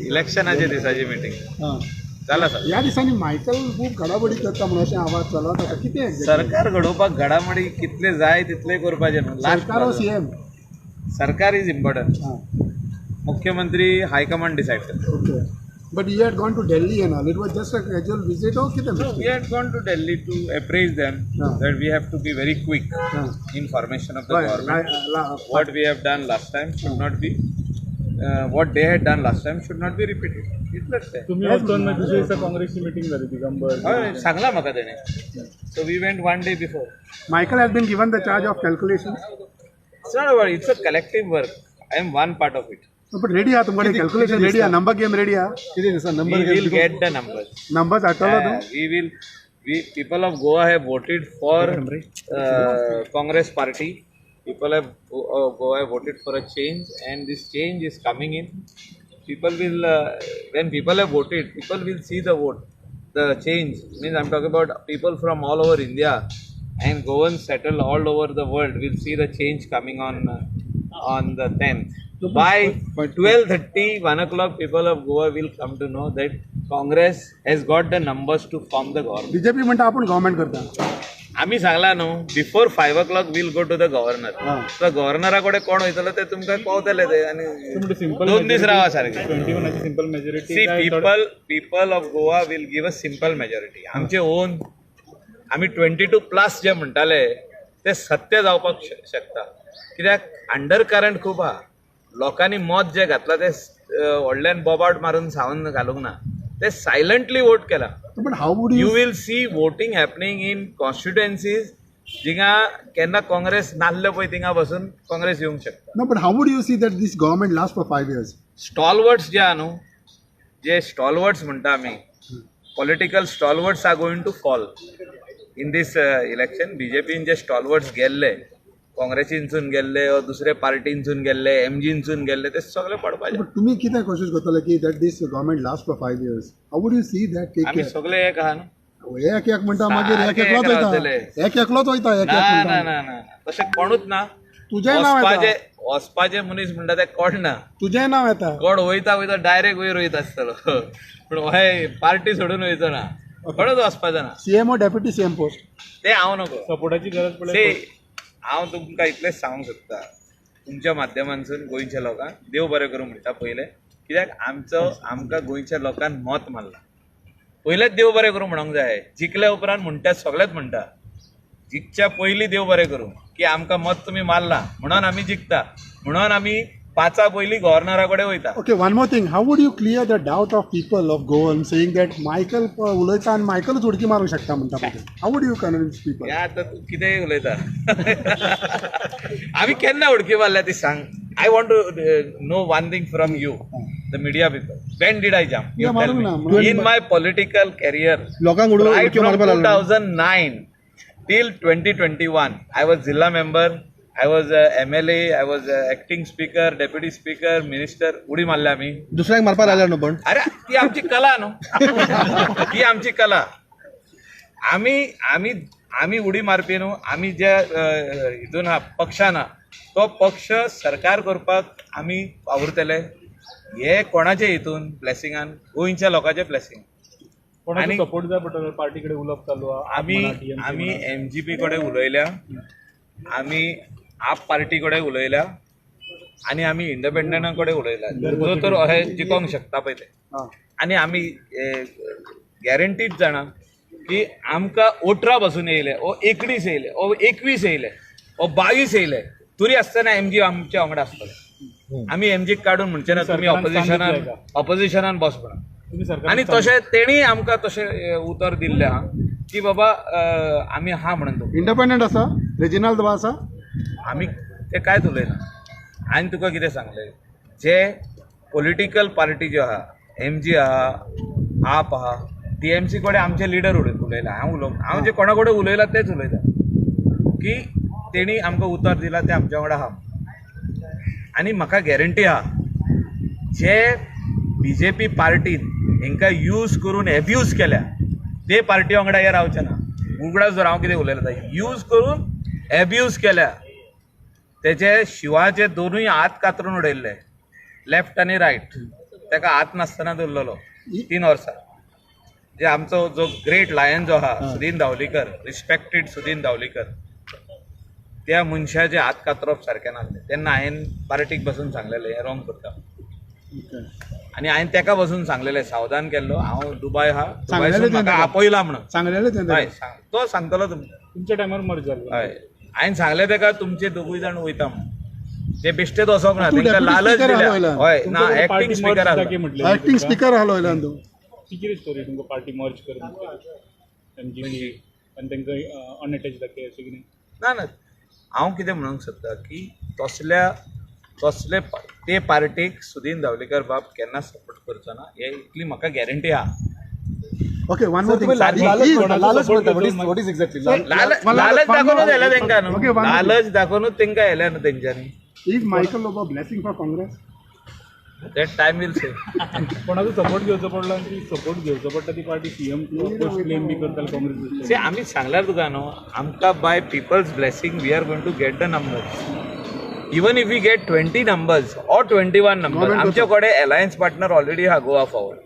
इलेक्शनाच्या दिसाची मिटींग जाला सर. ह्या दिसांनी मायकल खूब घडामोडी करता म्हणून अशें आवाज चलत आसा, कितें सरकार घडोवपाक घडामोडी कितले जाय तितले करपाचें न्हू. सरकार हो सीएम? सरकार is important. मुख्यमंत्री हायकमांड डिसायड करता. Okay, but you had gone to Delhi and all, it was just a casual visit or कितें? We had gone to Delhi to appraise them that we have to be very quick in formation of the government. What we have done last time should not be, what they had done last time should not be repeated. इतलेंच तें. तुम्ही वचून दुसऱ्या दिसा काँग्रेसची meeting जाली दिगंबर. हय, सांगलां म्हाका तेणें. So we went one day before. Michael has been given the charge of calculation. It's not about, it's a collective work. I am one part of it. But ready आहा तुमकडे कॅल्क्युलेशन, रेडी आहा, number game ready आहा? किती दिसा We will get the numbers. Numbers आठवलो तूं? We will, we people of Goa have voted for Congress party. People of Goa have voted for a change, and this change is coming in. People will, when people have voted, people will see the vote, the change. Means I'm talking about people from all over India and Goans settled all over the world will see the change coming on the 10th. By 12:30, 1 o'clock, people of Goa will come to know that Congress has got the numbers to form the government. BJP म्हणटा आपूण government करता. आमी सांगला न्हू, before 5 o'clock we'll go to the governor. गव्हर्नरा कडेन कोण वयतलो ते तुमकां पावतले ते. आनी 2 दीस रावा सारखे. 21 simple majority. See, people of Goa will give a simple majority. आमचे ओन आमी 22 प्लस जे म्हणटाले ते सत्य जावपाक शकता. कित्याक अंडर करंट खूब आहा. लोकांनी मत जे घातलां ते व्हडल्यान बोबाट मारून सावन घालूंक ना, ते सायलंटली वोट केला. But how would you will see voting happening in constituencies जिंगा केन्ना काँग्रेस नासले पळय थिंगा बसून काँग्रेस येवंक शकता. No, but how would you see that this government last for 5 years? Stalwarts जे आहा न्हू, जे स्टॉलवर्ड्स म्हणटा आमी, political stalwarts are going to fall in this election. बीजेपीन जे स्टॉलवर्ड्स गेल्ले, काँग्रेसीनसून गेल्ले वा दुसरे पार्टीनसून गेल्ले, एमजीनसून गेल्ले, ते सगळे पडपाचे. तुमी कितें कोशिश करतले की that this government last for 5 years? How would you see that? आमी सगळे एक आहा न्हू. एक एक म्हणटा मागीर एक एकलोच वयता, एक एकलोच वयता. एक ना ना ना ना, तशें कोणूच ना. तुजें नांव येता, वचपाचे मनीस म्हणटा ते कोण ना, तुजें नांव येता. कोण वयता वयता डायरेक्ट वयर वयता आसतलो, पूण हय पार्टी सोडून वयचो ना, कोणूच वचपाचो ना. सीएम ओ डेप्युटी सीएम पोस्ट ते हांव नको, सपोर्टाची गरज पडली. हांव तुमकां इतलेंच सांगूंक सोदता तुमच्या माध्यमांतसून गोंयच्या लोकांक देव बरें करूं म्हणटा पयलें. कित्याक आमचो आमकां गोंयच्या लोकांक मत मारलां. पयलेंच देव बरें करूं म्हणूंक जाय. जिखल्या उपरांत म्हणटा सगळेच म्हणटा, जिखच्या पयलीं देव बरें करूं की आमकां मत तुमी मारलां म्हणून आमी जिखता, म्हणून आमी 5 पयलीं गव्हर्नरा कडेन वयता. Okay, one more thing, how would you clear the doubt of people of Goa saying that Michael उलयता आनी मायकलूच उडकी मारूंक शकता म्हणटा? How would you convince people? या आतां तूं कितेंय उलयता. आमी केन्ना उडकी मारल्या ती सांग. I want to know one thing from you, the media people. When did I jump? You tell me. In my political career, right from 2009 till 2021, I was Zilla member, I was a MLA, I was a acting speaker, deputy speaker, minister. उडी मारल्या आमी. दुसऱ्यांक मारपाक लागल्या न्हू पण. अरे ती आमची कला न्हू, ती आमची कला. आमी आमी आमी उडी मारपी न्हू. आमी जे हितून आहा पक्षान आहा तो पक्ष सरकार करपाक आमी वावुरतले. हे कोणाचे हितून ब्लेसिंगान, गोंयच्या लोकांचे ब्लेसिंग. आनी सपोर्ट जाय पडटलो. पार्टी कडेन उलोवप चालू आहा. आमी आमी एमजीपी कडेन उलयल्या, आमी आप पार्टी कडेन उलयल्या आनी आमी इंडिपेंडंटा कडेन उलयल्या. जो तर अशें जिखोंक शकता पळय ते. आनी आमी गॅरंटीड जाणा की आमकां 18 बसून येयले, ओ 19 येयले, ओ 21 येयले, ओ 22 येयले तरी आसतना एमजी आमच्या वांगडा आसतले. आमी एमजीक काडून म्हणचे ना तुमी ऑपोजिशनान बस म्हणून. आनी तशें तेणी आमकां तशें उतर दिल्लें आहा की बाबा आमी आहा म्हणून. इंडिपेंडंट आसा, रेजिनाल्ड आसा, आमी ते कांयच उलयना. आनी तुका कितें सांगलें, जे पॉलिटिकल पार्टी ज्यो आहा, एमजी आहा, आप आहा, टीएमसी कडेन आमचे लिडर उलयला. हांव उलोवंक, हांव जे कोणा कडेन उलयला तेच उलयता की तेणी आमकां उतर दिलां तें आमच्या वांगडा आहा. आनी म्हाका गॅरंटी आहा जे बीजेपी पार्टीन हेंकां यूज करून एब्यूज केल्या ते पार्टी वांगडा हे रावचे ना. उगडास जर हांव कितें उलयलां, यूज करून एब्यूज केल्या तेचे शिवाचे दोनूय हात कातरून उडयल्ले, लेफ्ट आनी रायट. ताका हात नासतना दवरलेलो 3 वर्सां. जे आमचो जो ग्रेट लायन जो आहा सुदीन दावलीकर, रिस्पेक्टेड सुदीन दावलीकर, त्या मनशाचे हात कातरप सारकें नासलें. तेन्ना हांवें पार्टीक बसून सांगलेलें हें रॉंग करता आनी हांवें तेका बसून सांगलेलें, सावधान केल्लो, हांव दुबाय आहा, दुबायसून म्हाका आपयला म्हणून. सांगलेलें? हय, तो सांगतलो तुमकां. तुमच्या टायमार मर्ज जाल्लो. हय, हांवें सांगलें तेका तुमचे दोगूय जाण वयता म्हणून. ते बेश्टेच वचोंक ना, तेंकां लालच दिल्या. हय ना, एक्टींग स्पिकर आसलो. एक्टींग स्पिकर आसलो तूं. ती कितें स्टोरी तुमकां पार्टी मर्ज कर एमजीपी आनी तांकां अनएटॅच दाखय अशें कितें? ना ना, हांव कितें म्हणूंक सोदता की तसल्या तसले ते पार्टीक सुदीन दावलीकर बाब केन्ना सपोर्ट करचो ना, हे इतली म्हाका गॅरंटी आहा. Okay, one more thing. लालच दाखोवनूच येयल्या तेंकां न्हू, लालच दाखोवनूच तेंकां येयल्या न्हू तेंच्यांनी. Is Michael Lobo blessing for Congress? That time will say. कोणाचो सपोर्ट घेवचो पडलो आनी ती सपोर्ट घेवचो पडटा ती पार्टी सीएम पोस्ट क्लेम बी करताले काँग्रेस. सी, आमी सांगल्यार तुका न्हू, आमकां by people's blessing we are going to get the numbers. Even if we get 20 numbers or 21 numbers, आमचे कडेन अलायन्स पार्टनर ऑलरेडी आहा गोवा फॉरवर्ड,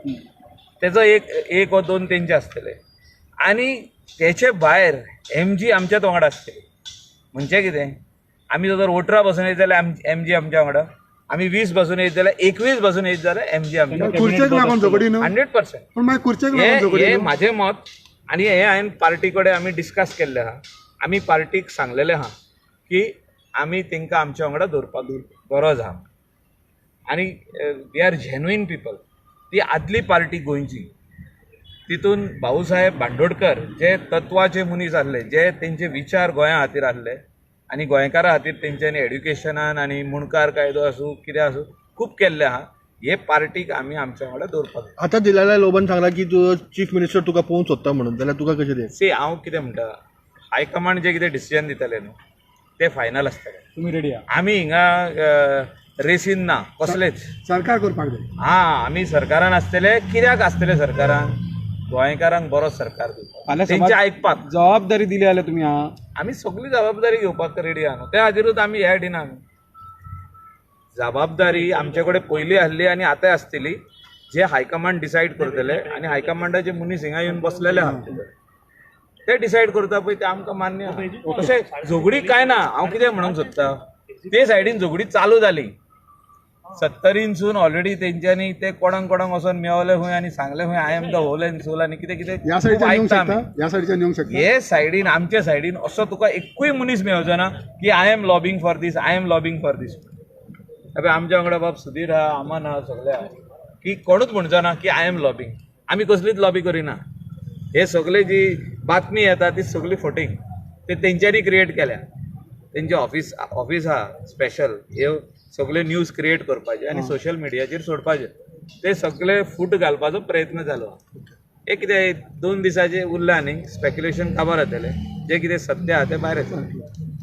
तेजो एक वा 2 तेंचे आसतले आनी तेचे भायर एमजी आमच्याच वांगडा आसतली. म्हणजे कितें, आमी जर 18 बसून येत जाल्यार एमजी आमच्या वांगडा, आमी 20 बसून येत जाल्यार 21 बसून येत जाल्यार एमजी आमच्या. खुर्चेक लागून झगडी न्हू? 100%. पूण मागीर खुर्चेक लागून झगडी. हें म्हाजें मत आनी हें हांवें पार्टी कडेन आमी डिस्कस केल्लें आहा. आमी पार्टीक सांगलेलें आहा की आमी तांकां आमच्या वांगडा दवरपाक गरज आहा आनी they are genuine people. ती आदली पार्टी गोंयची, तितून भाऊसाहेब बांदोडकर जे तत्वाचे मनीस आसले, जे तेंचे विचार गोंया खातीर आसले आनी गोंयकारां खातीर तेंच्यांनी एड्युकेशनान आनी मुणकार कायदो आसूं कितें आसूं खूब केल्लें आहा. हे पार्टीक आमी आमच्या वांगडा दवरपाक जाय. आतां दिलाला लोबन सांगला की तूं चीफ मिनिस्टर तुका पळोवंक सोदता म्हणून, जाल्यार तुका कशें तें? सी, हांव कितें म्हणटा, हायकमांड जें कितें डिसिजन दितलें न्हू तें फायनल आसतलें. तुमी रेडी आहा? आमी हिंगा रेसीन ना कसलेच. सरकार करपाक जाय. हां, आमी सरकारान आसतले. कित्याक आसतले सरकारान? गोंयकारांक बरो सरकार दिवपाक, तेंचे आयकपाक जबाबदारी दिली जाल्यार तुमी. हां, आमी सगळी जबाबदारी घेवपाक रेडी आहा न्हू, त्या खातीरूच आमी ह्या दिना. आमी जबाबदारी आमचे कडेन पयलीं आसली आनी आतांय आसतली. जे हायकमांड डिसायड करतले आनी हायकमांडाचे मनीस हिंगा येवन बसलेले आहा ते डिसायड करता पळय, ते आमकां मान्य आहा. तशें झगडी कांय ना. हांव कितें म्हणूंक सोदता, ते सायडीन झगडी चालू जाली 70 सून ऑलरेडी तेंच्यांनी ते कोणाक कोणाक वचोन मेवले खंय आनी सांगले खंय I am the whole and soul आनी कितें कितें. ह्या सायडीच्यान येवंक शकता, ह्या सायडीच्यान येवंक शकता. हे सायडीन, आमच्या सायडीन असो तुका एकूय मनीस मेवचो ना की I am lobbying for this, I am lobbying for this. अबे आमच्या वांगडा बाब सुधीर आहा, अमन आहा, सगळे आहा की कोणूच म्हणचो ना की I am lobbying. आमी कसलीच लॉबी करिना. हे सगळे जी बातमी येता ती सगळी फटींग, ते तेंच्यांनी क्रिएट केल्या. तेंचे ऑफिस ऑफिस आहा स्पेशल, हे सगळे न्यूज क्रिएट करपाचे आनी सोशल मिडियाचेर सोडपाचे. ते सगळे फूट घालपाचो प्रयत्न जालो. हे कितें 2 दिसाचे उरला न्ही, स्पेक्युलेशन काबार जातलें. जें कितें सत्य आहा तें भायर येतलें.